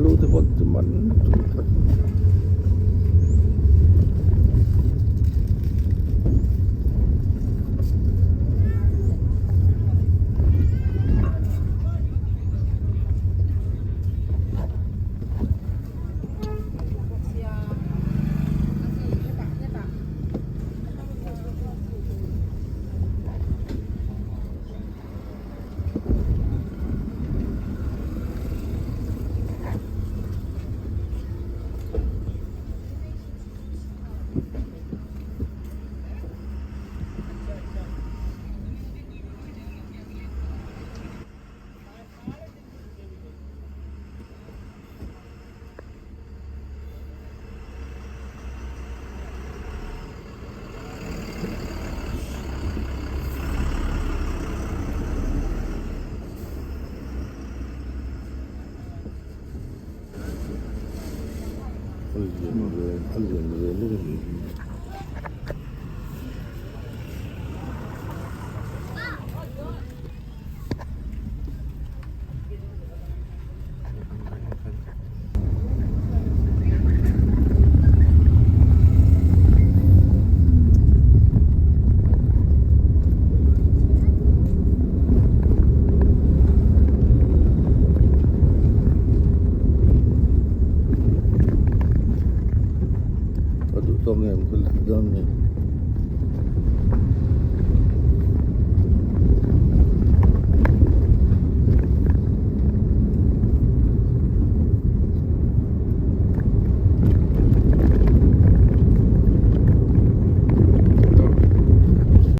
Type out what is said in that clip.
Alu te pawh an ti man lutuk tlat. A lian ve lutuk a nih hi. A duh tawk ngei ang ka let dawn a ni.